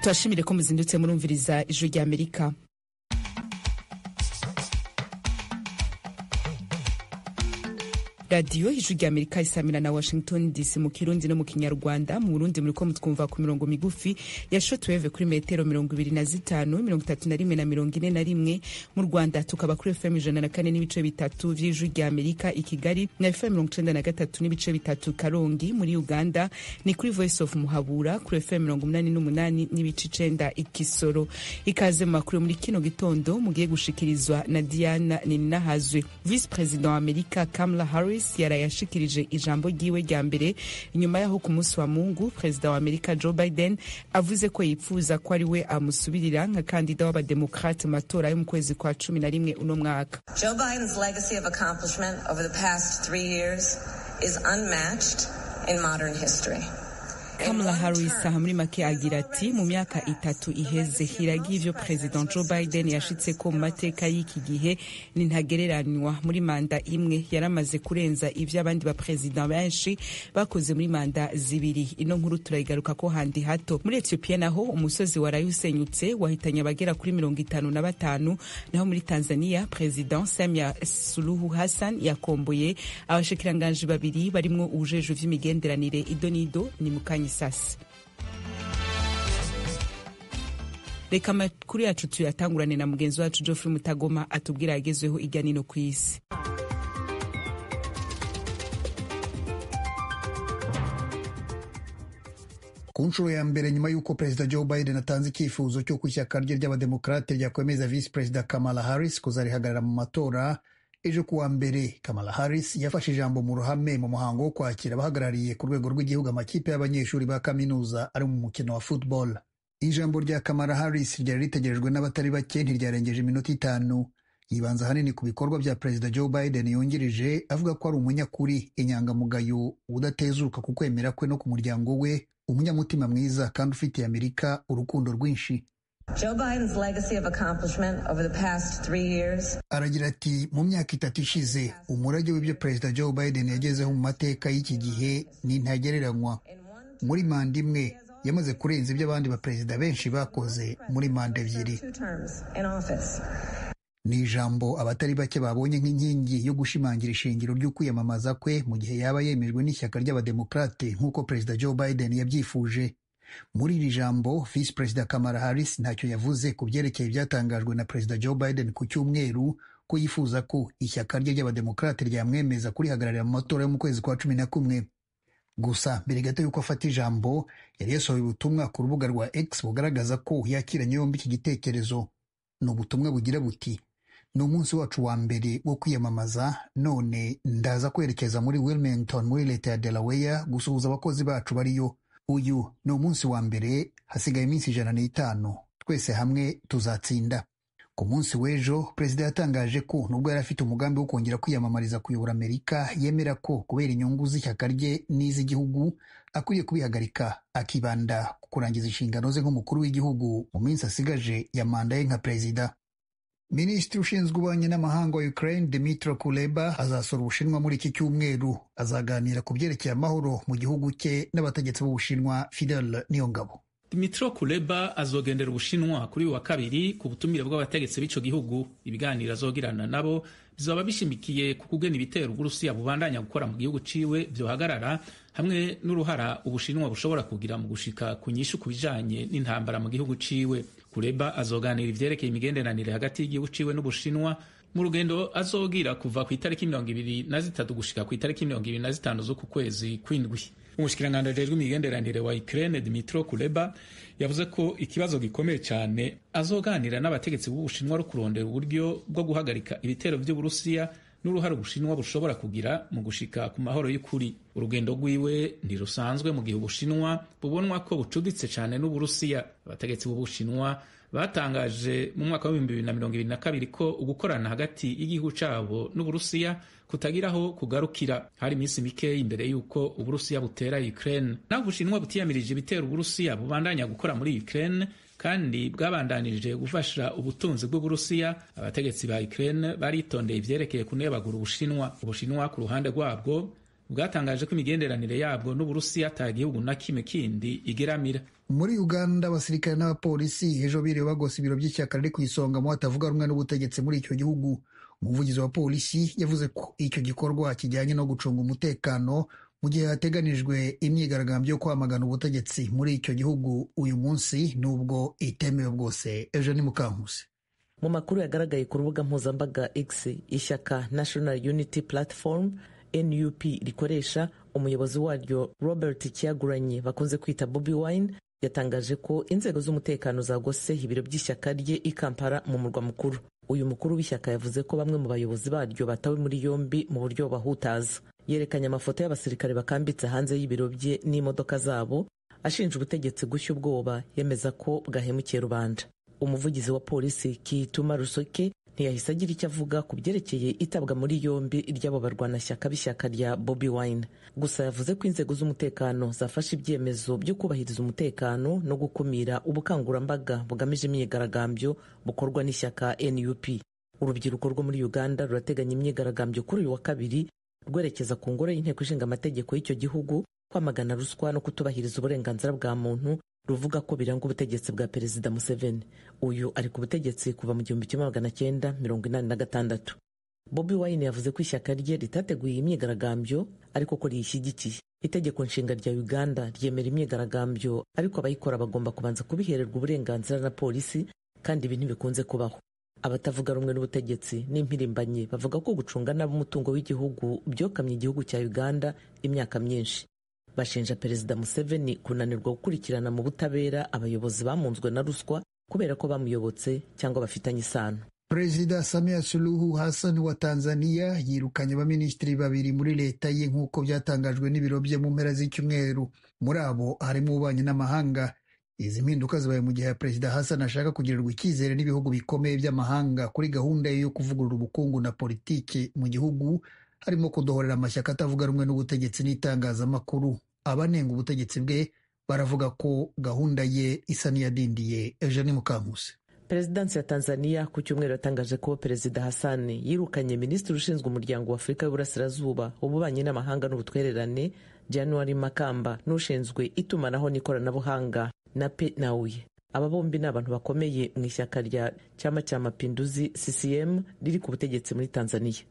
Turashimire ko muzindutse murumviriza Ijwi rya Amerika. Radiyo Ijwi rya Amerika isamira na Washington DC mu Kirundi no mu Kinyarwanda. Mu Burundi muriko mutwumva ku mirongo migufi ya shortwave kuri metero 25, 31 na 41. Mu Rwanda tukaba kuri FM 104.3 vy'Ijwi rya Amerika i Kigali na FM 93.3 Karongi. Muri Uganda ni kuri Voice of Muhabura kuri FM 88.9 i Kisoro. Ikaze mu makuru muri kino gitondo mugiye gushikirizwa na Diana Nininahazwe. Vice President wa Amerika Kamala Harris yaraye yashikirije ijambo ryiwe rya mbere inyuma yaho ku munsi wa Mungu Perezida wa Amerika Joe Biden avuze ko yipfuza ko ari we amusubirira nka kandida w'abademokrate mu matora yo mu kwezi kwa 11 uno mwaka. Joe Biden's legacy of accomplishment over the past 3 years is unmatched in modern history. Kamala Harris aha muri make agira ati: mu myaka 3 iheze, hiragiye ivyo President Joe Biden yashitse ko mu mateka y'iki gihe ni ntagereranywa. Muri manda imwe yaramaze kurenza ivyo abandi ba president benshi bakoze muri manda zibiri. Ino nkuru turayigaruka ko handi hato. Muri Ethiopia naho umusozi waraye usenyutse wahitanye abagera kuri 55. Naho muri Tanzania, President Samia Suluhu Hassan yakomboye abashikiranganji babiri barimwo uwujejwe vy'imigenderanire. Idonido ni mukanya isasi. Reka amakuru yacu tuyatangurane na mugenzi wacu Geoffrey Mutagoma atubwira yagezweho irya nino ku isi. Ku nshuro ya mbere nyuma y'uko Perezida Joe Biden atanze icyifuzo cy'uko ishyaka rye ry'Abademokarate ryakwemeza Visi Perezida Kamala Harris kuzarihagarara mu matora, ejo kuwa mbere Kamala Harris yafashe ijambo mu ruhame mu muhango wo kwakira abahagarariye ku rwego rw'igihugu amakipe y'abanyeshuri ba kaminuza ari mu mukino wa football. Ijambo rya Kamala Harris ryari ritegerejwe n'abatari bake ntiryarengeje iminota 5. Yibanza ahanini ku bikorwa bya Perezida Joe Biden yungirije, avuga ko ari umunyakuri, inyangamugayo, udatezuka ku kwemera kwe no ku muryango we, umunyamutima mwiza kandi ufitiye Amerika urukundo rwinshi. Joe Biden's legacy of accomplishment over the past 3 years. Aragira ati: mu myaka 3 ishize, umurage w'ibyo Perezida Joe Biden yagezeho mu mateka y'iki gihe ni ntagereranywa. Muri manda imwe yamaze kurenza ibyo abandi baperezida benshi bakoze muri manda ebyiri. Ni ijambo abatari bake babonye nk'inkingi yo gushimangira ishingiro ry'ukwiyamamaza kwe mu gihe yaba yemejwe n'ishyaka ry'Abademokarate nk'uko Perezida Joe Biden yabyifuje. Muri iri jambo, Visi Perezida Kamala Harris ntacyo yavuze ku byerekeye ibyatangajwe na Perezida Joe Biden ku cyumweru ko yifuza ko ishyaka rye ry'Abademokarate ryamwemeza kurihagararira mu matora yo mu kwezi kwa 11. Gusa mbere gato y'uko afata ijambo, yari yasohoye ubutumwa ku rubuga rwa X bugaragaza ko yakiranye yombi iki gitekerezo. Ni ubutumwa bugira buti: "Ni umunsi wacu wa mbere wo kwiyamamaza, none ndaza kwerekeza muri Wilmington muri leta ya Delaware gusuhuza abakozi bacu bariyo. Uyu ni umunsi wa mbere, hasigaye iminsi 105. Twese hamwe tuzatsinda." Ku munsi w'ejo perezida yatangaje ko nubwo yari afite umugambi wo kongera kwiyamamariza kuyobora Amerika, yemera ko kubera inyungu z'ishyaka rye n'iz'igihugu akwiye kubihagarika, akibanda ku kurangiza inshingano ze nk'umukuru w'igihugu mu minsi asigaje ya manda ye nka perezida. Minisitiri ushinzwe ububanyi n'amahanga wa Ukraine Dmytro Kuleba azasura Ubushinwa muri iki cyumweru. Azaganira ku byerekeye amahoro mu gihugu cye n'abategetsi b'Ubushinwa. Fidel Niyongabo. Dmytro Kuleba azogendera Ubushinwa kuri uyu wa kabiri ku butumire bw'abategetsi b'ico gihugu. Ibiganiro azogirana nabo bizoba bishimikiye ku kugena ibitero Uburusiya bubandanya gukora mu gihugu ciwe vyohagarara, hamwe n'uruhara Ubushinwa bushobora kugira mu gushika ku nyishu ku bijanye n'intambara mu gihugu ciwe. Kuleba azoganira ivyerekeye imigenderanire hagati y'igihugu ciwe n'Ubushinwa mu rugendo azogira kuva ku itariki 23 gushika ku itariki 25 z'uku kwezi kw'indwi. Umushikiranganji ajejwe imigenderanire wa Ukraine Dmytro Kuleba yavuze ko ikibazo gikomeye cyane azoganira n'abategetsi b'Ubushinwa ari kurondera uburyo bwo guhagarika ibitero vy'Uburusiya n'uruhare Ubushinwa bushobora kugira mu gushika ku mahoro y'ukuri. Urugendo rwiwe ntirusanzwe mu gihe Ubushinwa bubonwa ko bucuditse cyane n'Uburusiya. Abategetsi b'Ubushinwa batangaje mu mwaka wa 2022 ko ugukorana hagati y'igihugu cabo n'Uburusiya kutagiraho kugarukira. Hari iminsi mikeya imbere y'uko Uburusiya butera Ukraine. Naho Ubushinwa butiyamirije ibitero Uburusiya bubandanya gukora muri Ukraine kandi bwabandanije gufasha ubutunzi bw'Uburusiya, abategetsi ba Ukraine baritondeye ivyerekeye kunebagura Ubushinwa. Ubushinwa ku ruhande rwabwo bwatangaje ko imigenderanire yabwo n'Uburusiya ata gihugu na kimwe kindi igeramira. Muri Uganda, abasirikare n'abapolisi ejo biriwe bagose ibiro by'ishyaka riri ku isonga mu batavuga rumwe n'ubutegetsi muri icyo gihugu. Umuvugizi wa polisi yavuze ko icyo gikorwa kijyanye no gucunga umutekano mu gihe hateganijwe imyigaragambyo yo kwamagana ubutegetsi muri icyo gihugu uyu munsi, nubwo itemewe bwose. Ejo ni Mukankusi. Mu makuru yagaragaye ku rubuga mpuzambaga X, ishyaka National Unity Platform NUP rikoresha umuyobozi waryo Robert Kyagulanyi bakunze kwita Bobi Wine yatangaje ko inzego z'umutekano zagose ibiro by'ishyaka rye i Kampala mu murwa mukuru. Uyu mukuru w'ishyaka yavuze ko bamwe mu bayobozi baryo batawe muri yombi mu buryo bahutaza. Yerekanye amafoto y'abasirikare bakambitse hanze y'ibiro bye n'imodoka zabo, ashinja ubutegetsi gushya ubwoba, yemeza ko bwahemukiye rubanda. Umuvugizi wa polisi Kituma Rusoke ntiyahise agira icyo avuga ku byerekeye itabwa muri yombi ry'abo barwanashyaka b'ishyaka rya Bobi Wine. Gusa yavuze ko inzego z'umutekano zafashe ibyemezo byo kubahiriza umutekano no gukumira ubukangurambaga bugamije imyigaragambyo bukorwa n'ishyaka NUP. Urubyiruko rwo muri Uganda rurateganya imyigaragambyo kuri uyu wa kabiri rwerekeza ku ngoro y'inteko ishinga amategeko y'icyo gihugu kwamagana ruswa no kutubahiriza uburenganzira bwa muntu ruvuga ko biranga ubutegetsi bwa Perezida Museveni. Uyu ari ku butegetsi kuva mu 1986. Bobi Wine yavuze ko ishyaka rye ritateguye imyigaragambyo ariko ko riyishyigikiye. Itegeko nshinga rya Uganda ryemera imyigaragambyo, ariko abayikora bagomba kubanza kubihererwa uburenganzira na polisi, kandi ibi ntibikunze kubaho. Abatavuga rumwe n'ubutegetsi n'impirimbanyi bavuga ko gucunga nabi umutungo w'igihugu byokamye igihugu cya Uganda imyaka myinshi. Bashinja Perezida Museveni kunanirwa gukurikirana mu butabera abayobozi bamunzwe na ruswa kubera ko bamuyobotse cyangwa bafitanye isano. Perezida Samia Suluhu Hassan wa Tanzania yirukanye abaminisitiri babiri muri leta ye nk'uko byatangajwe n'ibiro bye mu mpera z'icyumweru. Muri abo harimo ububanyi n'amahanga. Izi mpinduka zibaye mu gihe Perezida Hassan ashaka kugirirwa icyizere n'ibihugu bikomeye by'amahanga kuri gahunda ye yo kuvugurura ubukungu na politiki mu gihugu, harimo kudohorera amashyaka atavuga rumwe n'ubutegetsi n'itangazamakuru. Abanenga ubutegetsi bwe baravuga ko gahunda ye isa n'iyadindiye. Eugene Mukankusi. Perezidansi ya Tanzania ku cyumweru yatangaje ko Perezida Hassan yirukanye minisitiri ushinzwe umuryango wa Afurika y'Uburasirazuba, ububanyi n'amahanga n'ubutwererane January Makamba, n'ushinzwe itumanaho n'ikoranabuhanga Nape Nnauye. Aba bombi ni abantu bakomeye mu ishyaka rya Chama cha Mapinduzi CCM riri ku butegetsi muri Tanzania.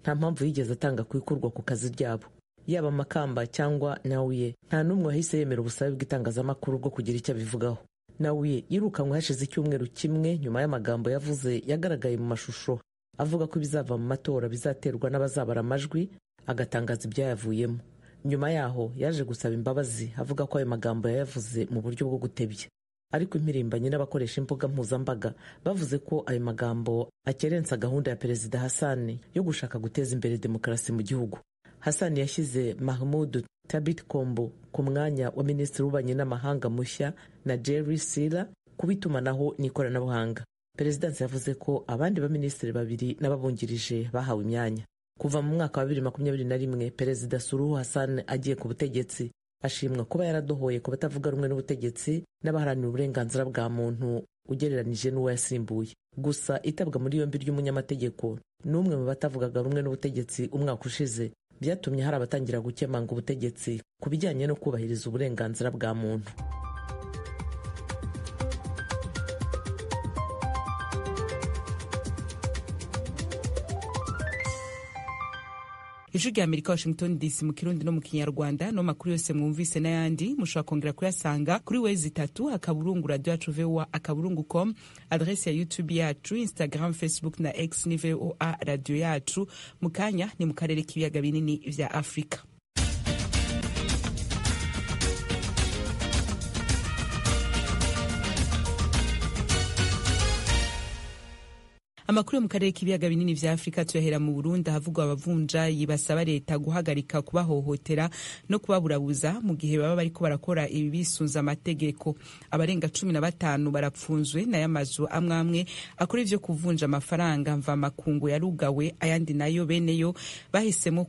Nta mpamvu yigeze atanga ku ikurwa ku kazi ryabo. Yaba Makamba cyangwa Nnauye, nta n'umwe wahise yemera ubusabe bw'itangazamakuru bwo kugira icyo abivugaho. Nnauye yirukanwe hashize icyumweru kimwe nyuma y'amagambo yavuze yagaragaye mu mashusho avuga ko ibizava mu matora bizaterwa n'abazabara amajwi, agatangaza ibyayavuyemo. Nyuma yaho yaje gusaba imbabazi avuga ko ayo magambo yayavuze mu buryo bwo gutebya. Ariko impirimbanyi n'abakoresha imbuga mpuzambaga bavuze ko ayo magambo akerensa gahunda ya Perezida Hassan yo gushaka guteza imbere demokarasi mu gihugu. Hassan yashyize Mahmoud Tabit Kombo ku mwanya wa minisitiri w'ububanyi n'amahanga mushya na Jerry Sila ku itumanaho n'ikoranabuhanga. Perezidansi yavuze ko abandi baminisitiri babiri n'ababungirije bahawe imyanya. Kuva mu mwaka wa 2021 Perezida Suluhu Hassan agiye ku butegetsi, ashimwa kuba yaradohoye ku batavuga rumwe n'ubutegetsi n'abaharanira uburenganzira bwa muntu ugereranije n'uwo yasimbuye. Gusa itabwa muri yombi ry'umunyamategeko n'umwe mu batavugaga rumwe n'ubutegetsi umwaka ushize byatumye hari abatangira gukemanga ubutegetsi ku bijyanye no kubahiriza uburenganzira bwa muntu. Ijwi rya Amerika, Washington DC, mu Kirundi no mu Kinyarwanda. No makuru yose mwumvise n'ayandi mushobora kongera kuyasanga kuri wezi itatu akaburungu radio yacu voa akaburungu com, adresse ya YouTube yacu, Instagram, Facebook na X ni VOA radio yacu. Mu kanya ni mu karere k'ibiyaga binini vya Afrika. Amakuru yo mu karere k'ibiyaga binini vya Afrika tuyahera mu Burundi, ahavugwa abavunjayi basaba leta guhagarika kubahohotera no kubaburabuza mu gihe baba bariko barakora ibi bisunze amategeko. Abarenga 15 barapfunzwe n'aya mazu amwe amwe akora ivyo kuvunja amafaranga mvamakungu yarugawe, ayandi nayo beneyo bahisemo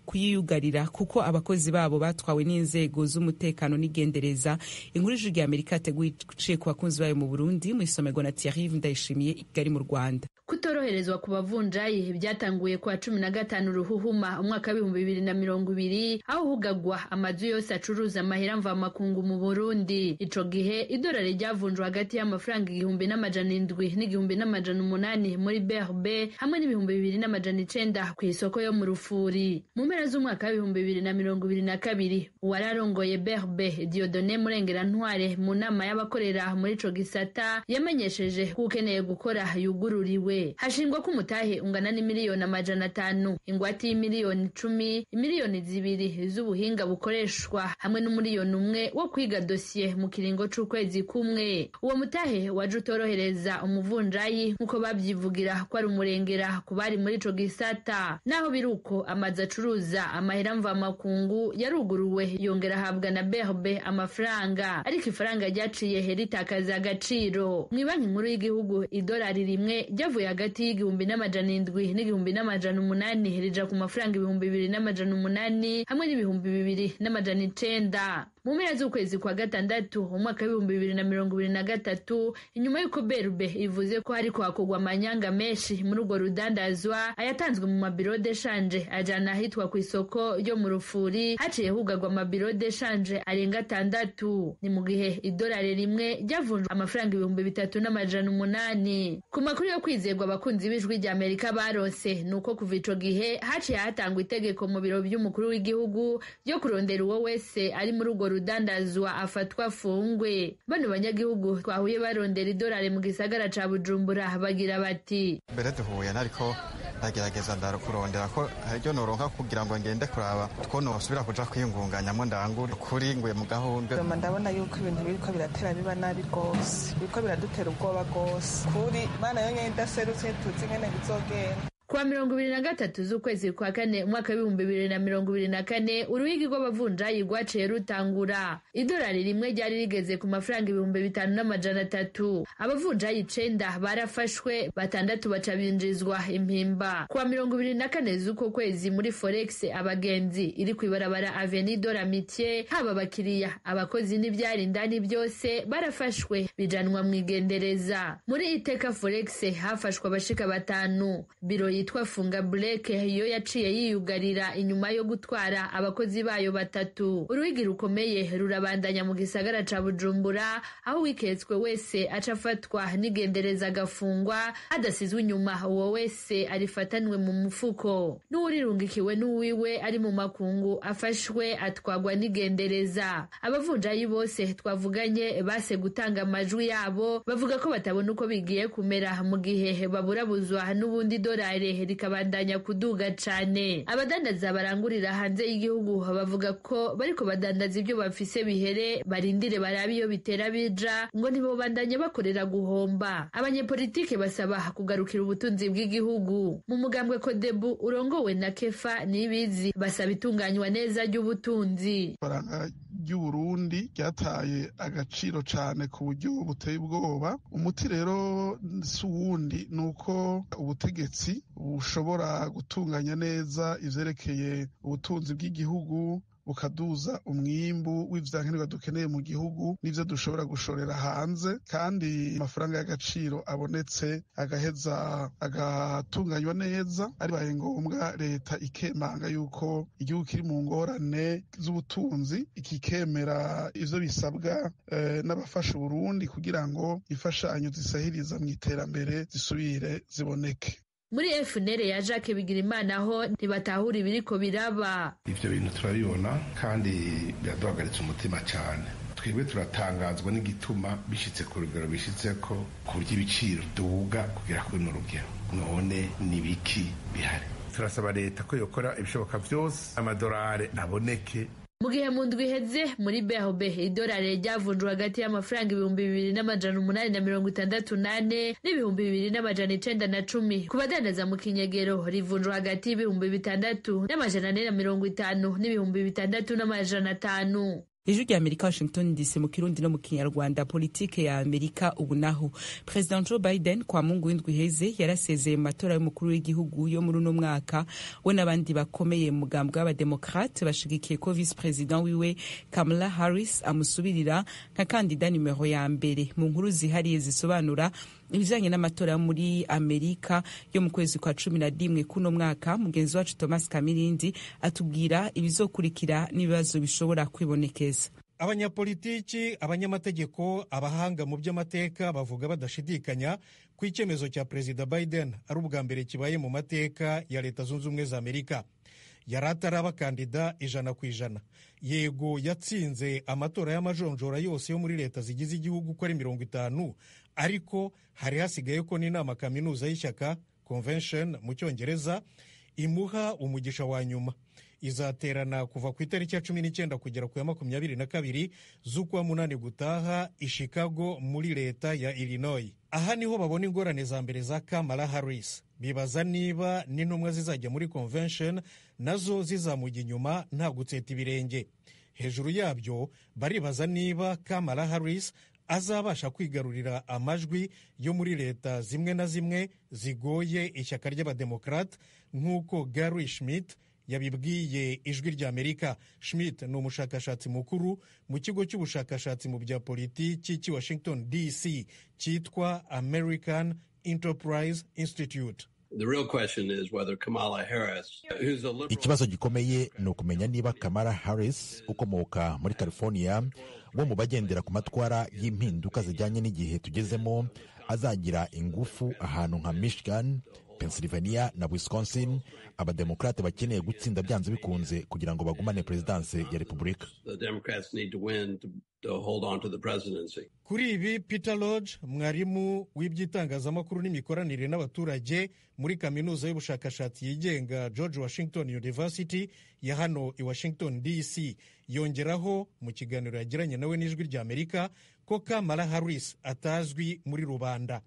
kuyiyugarira kuko abakozi babo batwawe n'inzego z'umutekano n'igendereza. Inkuru y'Ijwi rya Amerika yateguye iciye ku bakunzi bayo mu Burundi, mu isomerwa na Thierry Ndayishimiye i Kigali mu Rwanda. Ukutoroherezwa ku bavunjayi byatanguye kwa 15 Ruhuhuma umwaka w'2020, aho hugagwa amazu yose acuruza amahera mvamakungu mu Burundi. Ico gihe idolari ryavunjwa hagati y'amafaranga 1700 n'1800 muri BRB, hamwe n'2900 ku isoko yo mu Rufuri. Mu mpera z'umwaka w'2022, uwararongoye BRB Dieudonné Murengerantware, mu nama y'abakorera muri ico gisata, yamenyesheje ko ukeneye gukora yugururiwe. Hashingwa ko umutahe ungana n'imiliyoni 500, ingwate y'imiliyoni 10, imiliyoni 2 z'ubuhinga bukoreshwa, hamwe n'1 miliyoni wo kwiga dosiye mu kiringo c'ukwezi kumwe. Uwo mutahe waje utorohereza umuvunjayi, nk'uko babyivugira ko ari umurengera ku bari muri ico gisata. Naho biri uko, amazu acuruza amahera mvamakungu yaruguruwe, yongera ahabwa na BRB amafaranga, ariko ifaranga ryaciye ritakaza agaciro. Mu Banki Nkuru y'Igihugu, idolari rimwe ryavuye hagati y'1700 n'1800 rija ku mafaranga 2800 hamwe n'2900. Mu mpera z'ukwezi kwa gatandatu umwaka w'2023, inyuma y'uko BRB ivuze ko hariko hakorwa amanyanga menshi muri urwo rudandazwa, ayatanzwe mu mabiro de change ajana ahitwa ku isoko ryo mu Rufuri, haciye hugarwa amabiro de change arenga atandatu. Ni mu gihe idolari rimwe ryavunjwa amafaranga 3800. Ku makuru yo kwizerwa abakunzi b'Ijwi rya Amerika baronse, ni uko kuva ico gihe haciye hatangwa itegeko mu biro by'umukuru w'igihugu ryo kurondera uwo wese ari muri urwo rudandazwa, afatwa afungwe. Bano banyagihugu twahuye barondera idolari mu gisagara ca Bujumbura bagira bati: Mbere duhuye nariko ndagerageza ndakurondera ko hari ibyo noronka kugira ngo ngende kuraba two nosubira kuja kwiyungunganyamo ndangure kuri nguye mu gahundwe. Ndabona yuko ibintu biriko biratera biba nabi rwose, biriko biradutera ubwoba rwose, kuri Mana yonyene idaserutse tuzi ingene bizogenda. Kuwa 23 z'ukwezi kwa kane umwaka w'2024, uruhigi rw'abavunjayi rwaciye rutangura. Idolari rimwe ryari rigeze ku mafaranga 5300. Abavunjayi icenda barafashwe, batandatu baca binjizwa impimba. Kuwa 24 z'uko kwezi, muri Forex Abagenzi iri kw'ibarabara Avenue de l'Amitié, haba abakiriya, abakozi n'ivyari indani byose barafashwe bijanwa mw'igendereza. Muri Iteka Forex hafashwe abashika batanu. Biro yitwa Funga Break yo yaciye yiyugarira inyuma yo gutwara abakozi bayo batatu. Uruhigi rukomeye rurabandanya mu gisagara ca Bujumbura, aho uwiketswe wese aca afatwa n'igendereza agafungwa, hadasizwe inyuma uwo wese arifatanwe mu mufuko. N'uwurirungikiwe n'uwiwe ari mu makungu afashwe atwagwa n'igendereza. Abavunjayi bose twavuganye base gutanga amajwi yabo, bavuga ko batabona uko bigiye kumera mu gihe baburabuzwa n'ubundi dolari rikabandanya kuduga cane. Abadandaza barangurira hanze y'igihugu bavuga ko bariko badandaza ibyo bafise bihere, barindire barabe iyo bitera bija, ngo ntibobandanye bakorera guhomba. Abanyepolitike basaba kugarukira ubutunzi bw'igihugu. Mu mugambwe Kodebu urongowe na Kefa Nibizi, basaba itunganywa neza ry'ubutunzi. Ifaranga ry'Uburundi ryataye agaciro cane ku buryo buteye ubwoba. Umuti rero si uwundi, ni uko ubutegetsi bushobora gutunganya neza ivyerekeye ubutunzi bw'igihugu, bukaduza umwimbu w'ivyankenerwa dukeneye mu gihugu n'ivyo dushobora gushorera hanze, kandi amafaranga y'agaciro abonetse agaheza agatunganywa neza. Aribaye ngombwa, leta ikemanga yuko igihugu kiri mu ngorane z'ubutunzi, ikikemera ivyo bisabwa n'abafasha Uburundi kugira ngo imfashanyo zisahiriza mu iterambere zisubire ziboneke. Muri FNL ya Jacques Bigirimana ho ntibatahura ibiriko biraba. Ivyo bintu turabibona kandi biraduhagaritse umutima cane. Twebwe turatangazwa n'igituma bishitse ku rugero bishitseko, ku buryo ibiciro duga kugera kuri runo rugero. None ni biki bihari? Turasaba leta ko yokora ibishoboka vyose amadolari aboneke. Mu gihe mu ndwi iheze muri BRB idolari ryavunjwe hagati y'amafaranga 2864 n'2910, ku badandaza mu kinyegero rivunjwa hagati y'6450 n'6500. Ijwi rya Amerika, Washington DC, mu Kirundi no mu Kinyarwanda. Politike ya Amerika ubu naho, President Joe Biden kwa Mungu w'indwi iheze yarasezeye mu matora y'umukuru w'igihugu yo muri uno mwaka. We n'abandi bakomeye mu mugambwe w'Abademokrate bashigikiye ko vice president wiwe Kamala Harris amusubirira nka kandida nimero ya mbere. Mu nkuru zihariye zisobanura Ibijanye n'amatora muri Amerika yo mu kwezi kwa 11 kuno mwaka, mugenzi wacu Thomas Kamirindi atubwira ibizokurikira n'ibibazo bishobora kwibonekeza. Abanyapolitiki, abanyamategeko, abahanga mu by'amateka bavuga badashidikanya ko icyemezo cya Perezida Biden ari ubwa mbere kibaye mu mateka ya Leta Zunze Ubumwe za Amerika. Yari ataraba kandida 100%. Yego, yatsinze amatora y'amajonjora yose yo muri leta zigize igihugu uko ari 50, ariko hari hasigaye ko n'inama kaminuza y'ishyaka, convention mu Cyongereza, imuha umugisha wa nyuma. Izaterana kuva ku itariki ya 19 kugera ku ya 22 z'ukwa munani gutaha i Chicago muri leta ya Illinois. Aha niho babona ingorane za mbere za Kamala Harris. Bibaza niba n'intumwa zizajya muri convention nazo zizamujya inyuma nta gutseta ibirenge. Hejuru yabyo, baribaza niba Kamala Harris azabasha kwigarurira amajwi yo muri leta zimwe na zimwe zigoye ishyaka ry'Abademokrate, nk'uko Gary Schmidt yabibwiye Ijwi ry'Amerika. Schmidt ni umushakashatsi mukuru mu kigo cy'ubushakashatsi mu bya politiki cy'i Washington DC cyitwa American Enterprise Institute. Ikibazo gikomeye ni ukumenya niba Kamala Harris, ukomoka muri California, wo mu bagendera ku matwara y'impinduka zijyanye n'igihe tugezemo, azagira ingufu ahantu nka Michigan, Pennsylvania na Wisconsin, Abademokrate bakeneye gutsinda byanze bikunze kugira ngo bagumane perezidanse ya Repubulika. Kuri ibi, Peter Lodge, mwarimu w'iby'itangazamakuru n'imikoranire n'abaturage muri kaminuza y'ubushakashatsi yigenga George Washington University ya hano i Washington DC, yongeraho mu kiganiro yagiranye nawe n'Ijwi ry'Amerika ko Kamala Harris atazwi muri rubanda.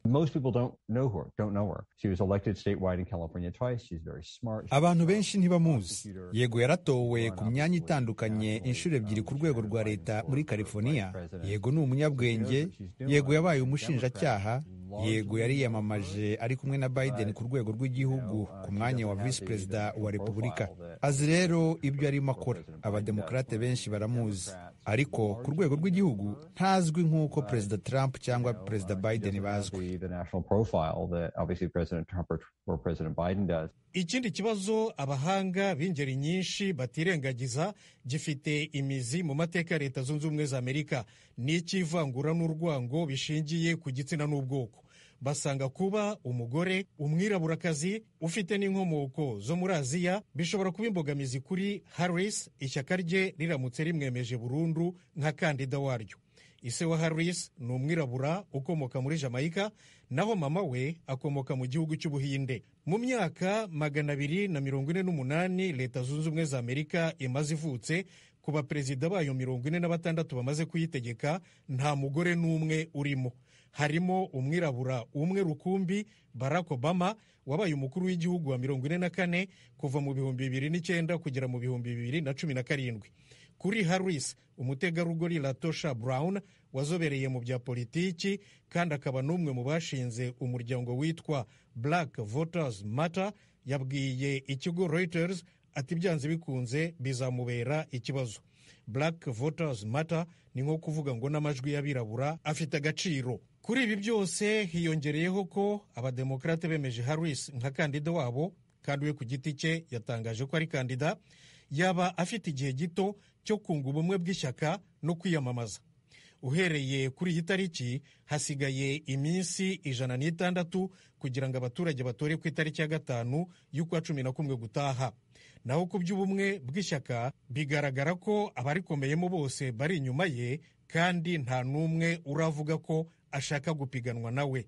Abantu benshi ntibamuzi. Yego, yaratowe ku myanya itandukanye inshuro ebyiri ku rwego rwa leta muri California. Yego, ni umunyabwenge. Yego, yabaye umushinjacyaha. Yego, yariyamamaje ari kumwe na Biden ku rwego rw'igihugu ku mwanya wa visi perezida wa Repubulika. Azi rero ibyo arimo akora. Abademokarate benshi baramuzi, ariko ku rwego rw'igihugu ntazwi nk'uko Perezida Trump cyangwa Perezida Biden bazwi. Ikindi kibazo abahanga b'ingeri nyinshi batirengagiza gifite imizi mu mateka ya Leta Zunze Ubumwe za Amerika, ni icy'ivangura n'urwango bishingiye ku gitsina n'ubwoko. Basanga kuba umugore umwiraburakazi ufite n'inkomoko zo muri Aziya bishobora kuba imbogamizi kuri Harris, ishyaka rye riramutse rimwemeje burundu nka kandida waryo. Ise wa Harris ni umwirabura ukomoka muri Jamaica, naho mama we akomoka mu gihugu cy'Ubuhinde. Mu myaka 248 Leta Zunze Ubumwe za Amerika imaze ivutse, ku baperezida bayo 46 bamaze kuyitegeka, nta mugore n'umwe urimo. Harimo umwirabura umwe rukumbi, Barack Obama, wabaye umukuru w'igihugu wa 44 kuva mu 2009 kugera mu 2017. Kuri Harris, umutegarugori Latosha Brown, wazobereye mu bya politiki kandi akaba n'umwe mu bashinze umuryango witwa Black Voters Matter, yabwiye ikigo Reuters ati byanze bikunze bizamubera ikibazo. Black Voters Matter ni nko kuvuga ngo n'amajwi y'abirabura afite agaciro. Kuri ibi byose hiyongereyeho ko Abademokrate bemeje Harris nka kandida wabo, kandi we ku giti cye yatangaje ko ari kandida, yaba afite igihe gito cyo kunga ubumwe bw'ishyaka no kwiyamamaza. Uhereye kuri iyi tariki hasigaye iminsi 106 kugira ngo abaturage batore ku itariki ya 5 y'ukwa 11 gutaha. Naho ku by'ubumwe bw'ishyaka, bigaragara ko abarikomeyemo bose bari inyuma ye, kandi nta n'umwe uravuga ko ashaka gupiganwa nawe.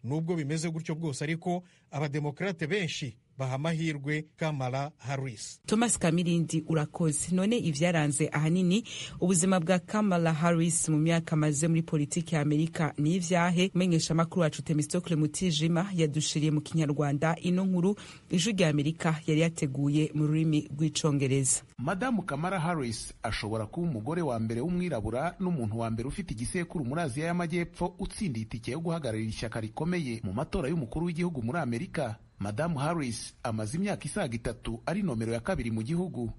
Nubwo bimeze gutyo bwose ariko, Abademokrate benshi baha amahirwe Kamala Harris. Thomas Kamirindi, urakoze. None ivyaranze ahanini ubuzima bwa Kamala Harris mu myaka amaze muri politiki ya Amerika ni ivyahe? Umenyesha amakuru wacu Temistocle Mutijima yadushiriye mu Kinyarwanda ino nkuru Ijwi rya Amerika yari yateguye mu rurimi rw'Icongereza. Madamu Kamala Harris ashobora kuba umugore wa mbere w'umwirabura n'umuntu wa mbere ufite igisekuru muri Aziya y'Amajyepfo utsindiye itike yo guhagararira ishyaka rikomeye mu matora y'umukuru w'igihugu muri Amerika. Madamu Harris amaze imyaka isaga 3 ari nomero ya 2 mu gihugu.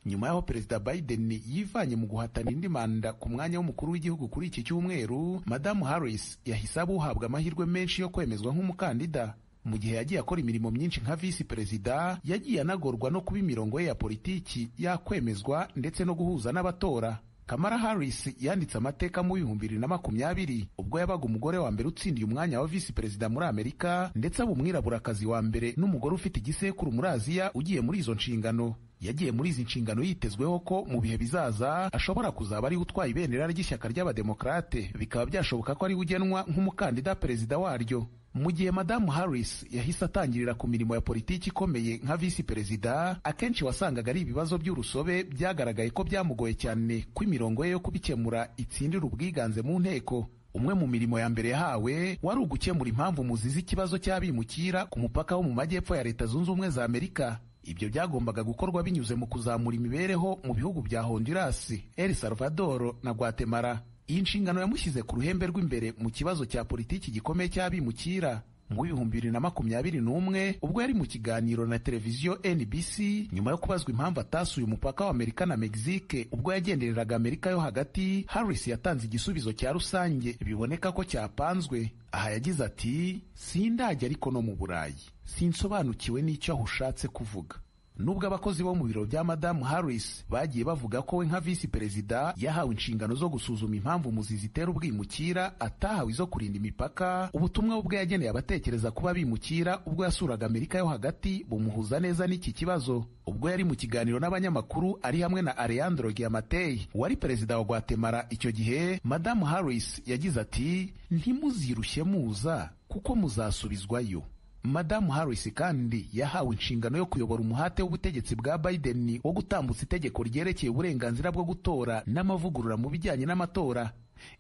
Nyuma y'aho Perezida Biden yivanye mu guhatana indi manda ku mwanya w'umukuru w'igihugu kuri iki cyumweru, Madamu Harris yahise aba uhabwa amahirwe menshi yo kwemezwa nk'umukandida. Mu gihe yagiye akora imirimo myinshi nka visi perezida, yagiye anagorwa no kuba imirongo ye ya politiki yakwemezwa ndetse no guhuza n'abatora. Kamala Harris yanditse amateka mu 2020 ubwo yabaga umugore wa mbere utsindiye umwanya wa visi perezida muri Amerika, ndetse aba umwiraburakazi wa mbere n'umugore ufite igisekuru muri Aziya ugiye muri izo nshingano. Yagiye muri izi nshingano yitezweho ko mu bihe bizaza ashobora kuzaba ariwe utwaye ibendera ry'ishyaka ry'Abademokarate, bikaba byashoboka ko ariwe ugenwa nk'umukandida perezida waryo. Mu gihe Madamu Harris yahise atangirira ku mirimo ya politiki ikomeye nka visi perezida, akenshi wasangaga ari ibibazo by'urusobe byagaragaye ko byamugoye cyane ko imirongo ye yo kubikemura itsindira ubwiganze mu nteko. Umwe mu mirimo ya mbere yahawe wari ugukemura impamvu muzizi ikibazo cy'abimukira ku mupaka wo mu majyepfo ya Leta Zunze Ubumwe za Amerika. Ibyo byagombaga gukorwa binyuze mu kuzamura imibereho mu bihugu bya Honduras, El Salvador na Guatemala. Iyi nshingano yamushyize ku ruhembe rw'imbere mu kibazo cya politiki gikomeye cy'abimukira. Mu 2021 ubwo yari mu kiganiro na televiziyo NBC, nyuma yo kubazwa impamvu atasuye umupaka wa Amerika na Mexique ubwo yagendereraga Amerika yo hagati, Harris yatanze igisubizo cya rusange biboneka ko cyapanzwe. Aha yagize ati: "Sindajya ariko no mu Burayi, sinsobanukiwe n'icyo aho ushatse kuvuga." Nubwo abakozi bo mu biro bya Madamu Harris bagiye bavuga ko we nka visi perezida yahawe inshingano zo gusuzuma impamvu muzi zitera ubwimukira, atahawe izo kurinda imipaka, ubutumwa ubwe yageneye abatekereza kuba bimukira ubwo yasuraga Amerika yo hagati bumuhuza neza n'iki kibazo. Ubwo yari mu kiganiro n'abanyamakuru ari hamwe na Alejandro Giammattei wari perezida wa Guatemala icyo gihe, Madamu Harris yagize ati: "Ntimuzirushye muza kuko muzasubizwayo." Madamu Harris kandi yahawe inshingano yo kuyobora umuhate w'ubutegetsi bwa Biden wo gutambutsa itegeko ryerekeye uburenganzira bwo gutora n'amavugurura mu bijyanye n'amatora.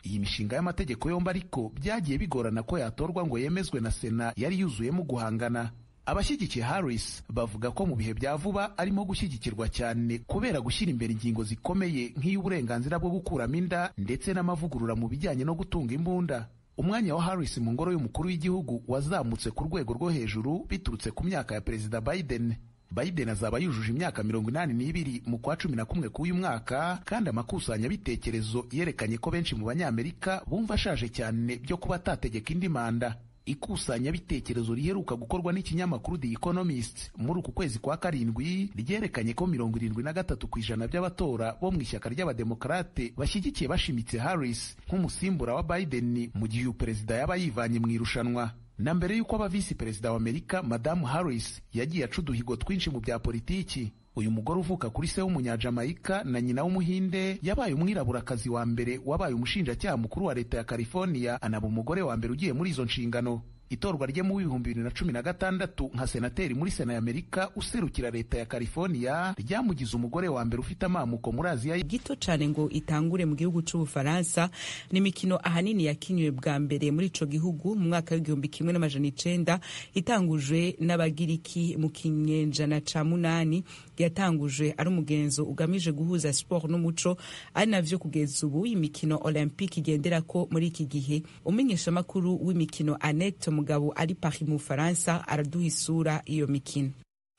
Iyi mishinga y'amategeko yombi ariko byagiye bigorana ko yatorwa ngo yemezwe na Sena yari yuzuyemo guhangana. Abashyigikiye Harris bavuga ko mu bihe bya vuba arimo gushyigikirwa cyane kubera gushyira imbere ingingo zikomeye nk'iy'uburenganzira bwo gukuramo inda ndetse n'amavugurura mu bijyanye no gutunga imbunda. Umwanya wa Harris mu ngoro y'umukuru w'igihugu wazamutse ku rwego rwo hejuru biturutse ku myaka ya Perezida Biden. Biden azaba yujuje imyaka 82 mu kwa 11 k'uyu mwaka, kandi amakusanyabitekerezo yerekanye ko benshi mu Banyamerika bumva ashaje cyane byo kuba atategeka indi manda. Ikusanyabitekerezo riheruka gukorwa n'ikinyamakuru The Economist muri uku kwezi kwa 7 ryerekanye ko 73% by'abatora bo mu ishyaka ry'Abademokarate bashyigikiye bashimitse Harris nk'umusimbura wa Biden mu gihe uyu perezida yaba yivanye mu irushanwa. Na mbere y'uko aba visi perezida wa Amerika, Madamu Harris yagiye aca uduhigo twinshi mu bya politiki. Uyu mugore uvuka kuri se w'Umunyajamayika na nyina w'Umuhinde yabaye umwiraburakazi wa mbere wabaye umushinjacyaha mukuru wa leta ya California, anaba umugore wa mbere ugiye muri izo nshingano. Itorwa rye mu 2016 nka senateri muri Sena ya Amerika userukira leta ya California ryamugize umugore wa mbere ufite amamuko muri Aziya gito cyane ngo itangure mu gihugu c'Ubufaransa. Ni imikino ahanini yakinywe bwa mbere muri ico gihugu mu mwaka w'1900, itangujwe n'Abagiriki mu kinyenjana ca 8. Yatangujwe ari umugenzo ugamije guhuza sport n'umuco, ari navyo kugeza ubu imikino olympique igenderako muri iki gihe. Umenyeshamakuru w'imikino Annette Mugabo ari Paris mu Faransa araduha isura iyo mikino.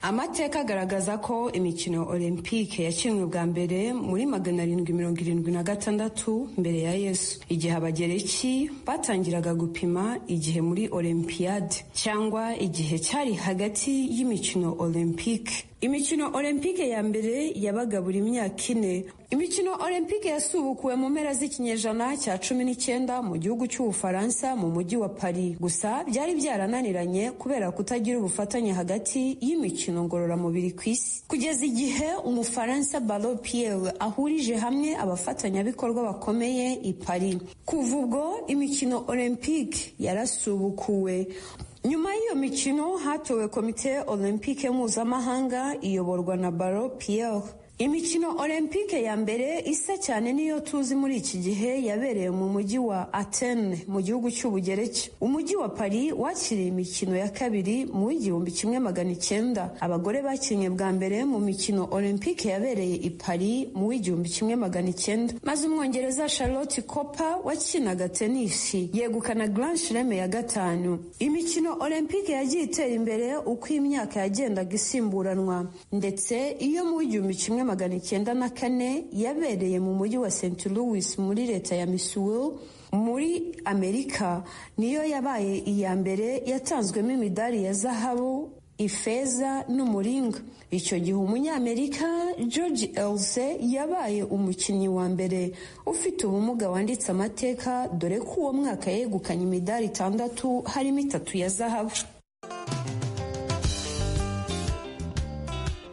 Amateka agaragaza ko imikino olympique yakinwe bwa mbere muri 776 mbere ya Yesu, igihe Abagereki batangiraga gupima igihe muri Olympiade, cyangwa igihe cyari hagati y'imikino olympique. Imikino olympique ya mbere yabaga buri myaka 4. Imikino olympique yasubukuwe mu mpera z'ikinyejana cya 19 mu gihugu cy'Ubufaransa mu mujyi wa Paris. Gusa byari byarananiranye kubera kutagira ubufatanye hagati y'imikino ngororamubiri ku isi, kugeza igihe Umufaransa Ballot Pierre ahurije hamwe abafatanyabikorwa bakomeye i Paris. Kuva ubwo imikino olympique yarasubukuwe. Nyuma y'iyo mikino hatowe komite olympique mpuzamahanga iyoborwa na Ballot Pierre. Imikino olympique ya mbere isa cyane niyo tuzi muri iki gihe yabereye mu mujyi wa Athene mu gihugu cy'Ubugereki. Umujyi wa Paris wakiriye imikino ya kabiri mu 1900. Abagore bakinnye bwa mbere mu mikino olympique yabereye i Paris mu 1900, maze Umwongereza Charlotte Cooper wakinaga tenisi yegukana Grand Chelem ya 5. Imikino olympique yagiye itera imbere uko imyaka yagendaga isimburanwa, ndetse iyo mu 1904 yabereye mu mujyi wa St Louis muri leta ya Missouri muri Amerika, niyo yabaye iya mbere yatanzwemo imidari ya zahabu, ifeza n'umuringa. Icyo gihe umunyamerika George Else yabaye umukinnyi wa mbere ufite ubumuga wanditse amateka, dore ko uwo mwaka yegukanye imidari 6 harimo 3 ya zahabu.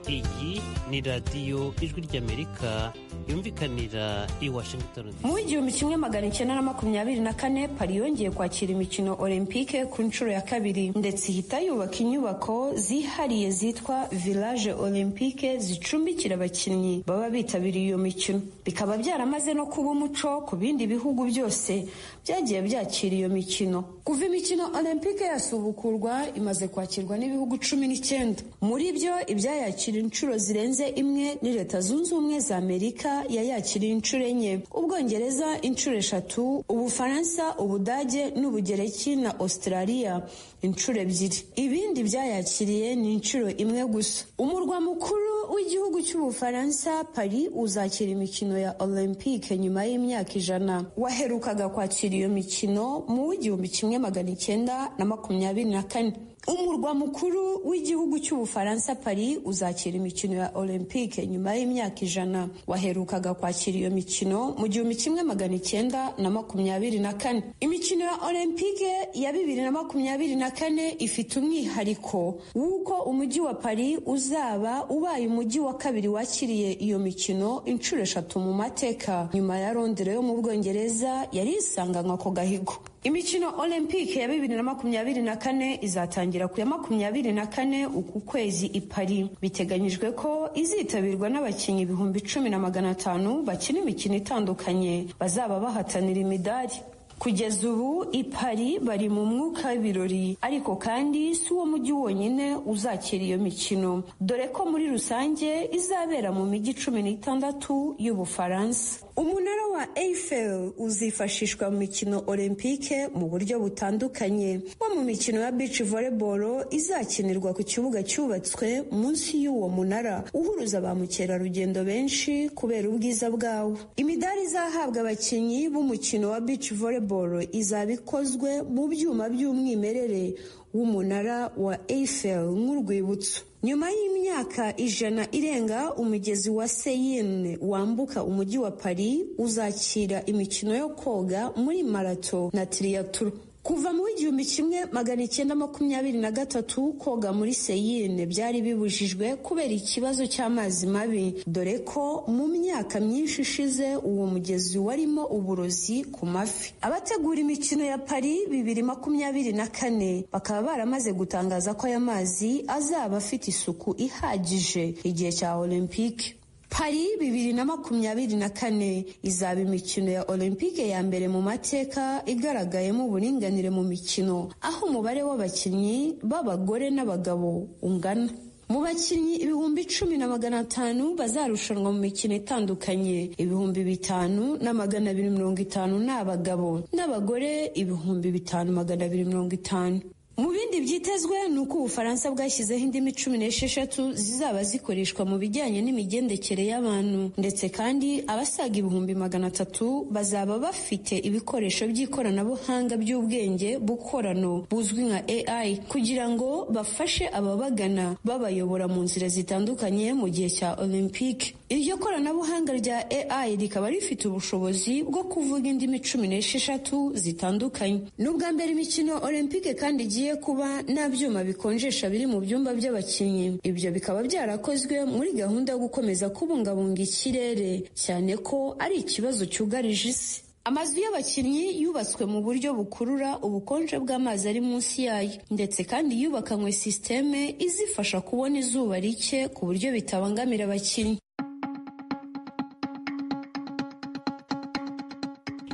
Iyi ni radiyo Ijwi ry'Amerika yumvikanira i Washington. Mu 1924 Paris yongeye kwakira imikino Olympique ku nshuro ya kabiri, ndetse ihita yubaka inyubako zihariye zitwa Village Olympique zicumbikira abakinnyi baba bitabiriye iyo mikino. Bikaba byaramaze no kuba umuco ku bindi bihugu byose byagiye byakira iyo mikino. Kuva imikino Olympique yasubukurwa imaze kwakirwa n'ibihugu 19. Muri byo ibyayakira inshuro zirenze imwe ni Leta Zunze Ubumwe za Amerika yayakiriye inshuro 4, Ubwongereza inshuro 3, Ubufaransa, Ubudage n'Ubugereki na Australia inshuro 2. Ibindi byayakiriye ni inshuro 1 gusa. Umurwa mukuru w'igihugu cy'Ubufaransa Paris uzakira imikino ya Olympique nyuma y'imyaka 100. Waherukaga kwakira iyo mikino mu 1924. Umurwa mukuru w'igihugu cy'Ubufaransa Paris uzakira imikino ya Olympique nyuma y'imyaka 100. Waherukaga kwakira iyo mikino mu 1924. Imikino ya Olympique ya 2024 ifite umwihariko w'uko umujyi wa Paris uzaba ubaye umujyi wa kabiri wakiriye iyo mikino inshuro 3 mu mateka, nyuma ya Londres yo mu Bwongereza yari isanganywe ako gahigo. Imikino Olympique ya 2024 izatangira ku ya 24 uku kwezi i Paris. Biteganyijwe ko izitabirwa n'abakinnyi 10,500 bakina imikino itandukanye bazaba bahatanira imidari. Kugeza ubu i Paris bari mu mwuka w'ibirori, ariko kandi si uwo mujyi wonyine uzakira iyo mikino, dore ko muri rusange izabera mu mijyi 16 y'Ubufaransa. Umunara wa Eiffel uzifashishwa mu mikino Olympique mu buryo butandukanye, nko mu mikino ya beach volleyball izakinirwa ku kibuga cyubatswe munsi y'uwo munara uhuruza ba mukerarugendo benshi kubera ubwiza bwawo. Imidari izahabwa abakinnyi b'umukino wa beach volleyball izaba ikozwe mu byuma by'umwimerere w'umunara wa Eiffel nk'urwibutso. Nyuma y'imyaka 100 irenga, umugezi wa Seine wambuka umujyi wa Paris uzakira imikino yo koga muri marato na triathlon. Kuva mu 1923 koga muri Seine byari bibujijwe kubera ikibazo cy'amazi mabi, dore ko mu myaka myinshi ishize uwo mugezi warimo uburozi ku mafi. Abategura imikino ya Paris 2024 bakaba baramaze gutangaza ko aya mazi azaba afite isuku ihagije igihe cya Olympique. Paris 2024 izaba imikino ya Olympique ya mbere mu mateka igaragayemo uburinganire mu mikino, aho umubare w'abakinnyi b'abagore n'abagabo ungana. Mu bakinnyi 10,500 bazarushanwa mu mikino itandukanye, 5,250 ni abagabo n'abagore 5,250. Mu bindi byitezwe ni uko Ubufaransa bwashyizeho indimi 16 zizaba zikoreshwa mu bijyanye n'imigendekere y'abantu, ndetse kandi abasaga 300,000 bazaba bafite ibikoresho by'ikoranabuhanga by'ubwenge bukorano buzwi nka AI, kugira ngo bafashe ababagana babayobora mu nzira zitandukanye mu gihe cya Olympique. Iryo koranabuhanga rya AI rikaba rifite ubushobozi bwo kuvuga indimi 16 zitandukanye. Ni ubwa mbere imikino Olympique kandi igiye kuba nta byuma bikonjesha biri mu byumba by'abakinnyi. Ibyo bikaba byarakozwe muri gahunda yo gukomeza kubungabunga ikirere, cyane ko ari ikibazo cyugarije isi. Amazu y'abakinnyi yubatswe mu buryo bukurura ubukonje bw'amazi ari munsi yayo, ndetse kandi yubakanywe sisiteme izifasha kubona izuba rike ku buryo bitabangamira abakinnyi.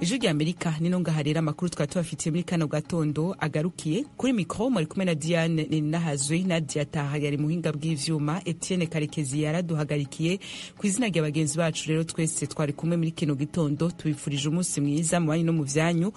Ijwi rya Amerika nino ngaha rero amakuru twari tubafitiye muri kano gatondo agarukiye. Kuri mikoro muri kumwe na Diane Ninahazwe, Nadia Taha yari muhinga bw'ivyuma, Etienne Karekezi yaraduhagarikiye. Ku izina rya bagenzi bacu rero twese twari kumwe muri kino gitondo, tubifurije umunsi mwiza mu banyu no mu vyanyu.